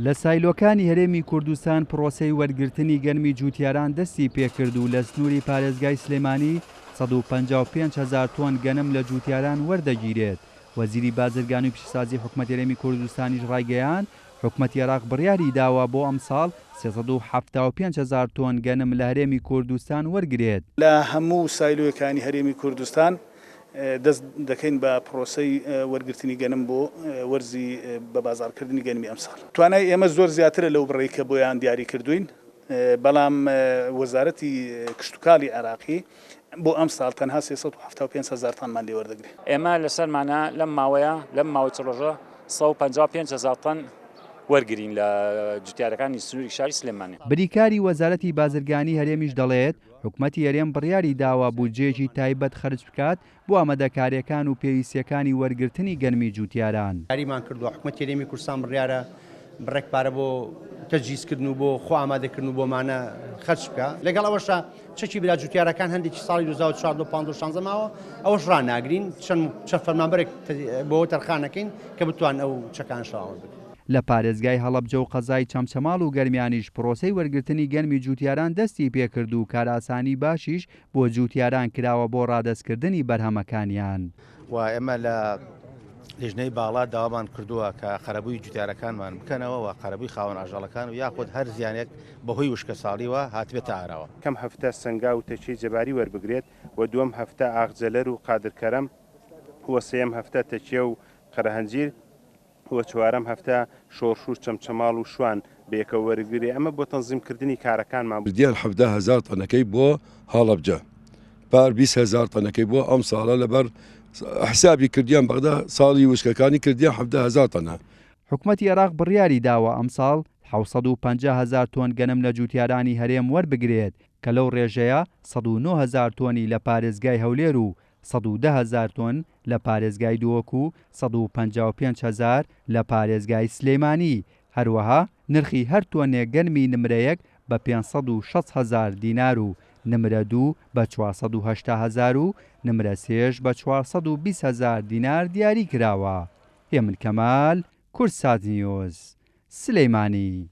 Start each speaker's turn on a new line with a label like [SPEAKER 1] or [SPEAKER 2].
[SPEAKER 1] لە سایلۆکانی هەرێمی کوردستان پڕۆسەی وەرگرتنی گەنمی جووتیاران دەستی پێکرد و لە سنووری پارێزگای سلێمانی 155 هەزار تۆن گەنم لە جووتیاران وەردەگیرێت. وەزیری بازرگانی و پیشەسازی حکومەتی هەرێمی کوردستانیش ڕایگەیاند، حکومەتی عێراق بڕیاری داوە بۆ ئەمساڵ 375 هەزار تۆن گەنم لە هەرێمی کوردستان وەرگرێت.
[SPEAKER 2] لە هەموو سایلۆیەکانی هەرێمی کوردستان دەست دەکەین بە پرۆسەی وەرگرتنی گەنم بۆ وەرزی بەبازاڕکردنی گەنمی ئەمساڵ. توانای ئێمە زۆر زیاترە لەو بڕەی کە بۆیان دیاری کردووین، بەڵام وەزارەتی کشتوکاڵی عێراقی بۆ ئەمساڵ تەنها 375 هەزار تەنمان لێ وەردەگرێ.
[SPEAKER 3] ئێمە لەسەرمانە لەم ماوەیە، لەم ماوەی چل ڕۆژە 155 هەزار تەن وەرگرین لە جوتیارەکانی سنووری شاری سلێمانی.
[SPEAKER 1] بریکاری وەزارەتی بازرگانی هەرێمیش دەڵێت، حکومەتی هەرێم بڕیاری داوە بودجەیەکی تایبەت خەرج بکات بۆ ئامادەکارییەکان و پێویستییەکانی وەرگرتنی گەنمی جوتیاران.
[SPEAKER 4] یاریمان کردووە، حکومەتی هەرێمی کوردستان بڕیارە بڕێک پارە بۆ تەجهیزکردن و بۆ خۆ ئامادەکردن و بۆمانە خەرج بکا، لەگەڵ ئەوەشا چەکی برا جوتیارەکان هەندێکی ساڵی 2014 و 15 و 16 ماوە ئەوەش ڕاناگرین، چەند چەند فەرمانبەرێک بۆ تەرخان ئەکەین کە بتوان ئەو چەکانە شەواڵ بکەن.
[SPEAKER 1] لە پارێزگای هەڵەبجە و قەزای چەمچەماڵ و گەرمیانیش پڕۆسەی وەرگرتنی گەنمی جوتیاران دەستی پێکرد و کارئاسانی باشیش بۆ جوتیاران کراوە بۆ ڕادەستکردنی بەرهەمەکانیان.
[SPEAKER 5] و ئێمە لە لیژنەی باڵا داوامان کردووە کە قەرەبووی جوتیارەکانمان بکەنەوە و قەرەبووی خاوەن ئاژەڵەکان و یاخود هەر زیانێک بەهۆی وشکەساڵیوە هاتبێتە ئاراوە.
[SPEAKER 6] یەکەم هەفتە سەنگاو و تەکیەی جەباری وەربگرێت و دووەم هەفتە ئاغجەلەر و قادرکەرەم و سێیەم هەفتە تەکیە و قەرەهەنجیر. و چوارەم هەفتە شۆڕش و چەمچەماڵ و شوان بەیەکەوە وەرگرێ، ئەمە بۆ تەنزیم کردنی کارەکانمان.
[SPEAKER 7] بردیان 17 هەزار تەنەکەی بۆ هەڵەبجە پار 20 هەزار تەنەکەی بۆ ئەم ساڵە لەبەر حسابی کردیان بەغدا ساڵی وشکەکانی کردیان 17 هەزار تەنە.
[SPEAKER 1] حکومەتی عێراق بڕیاری داوە ئەمساڵ 750 هەزار تۆن گەنم لە جوتیارانی هەرێم وەربگرێت کە لەو رێژەیە 109 هەزار تۆنی لە پارێزگای هەولێر و 110 هەزار تۆن لە پارێزگای دهۆک و 155 هەزار لە پارێزگای سلێمانی، هەروەها نرخی هەر تۆنێک گەنمی نمرە یەک بە 560 هەزار دینار و نمرە دوو بە 480 هەزار و نمرە سێش بە 420 هەزار دینار دیاری کراوە. هێمن کەمال، کوردسات نیوز، سلێمانی.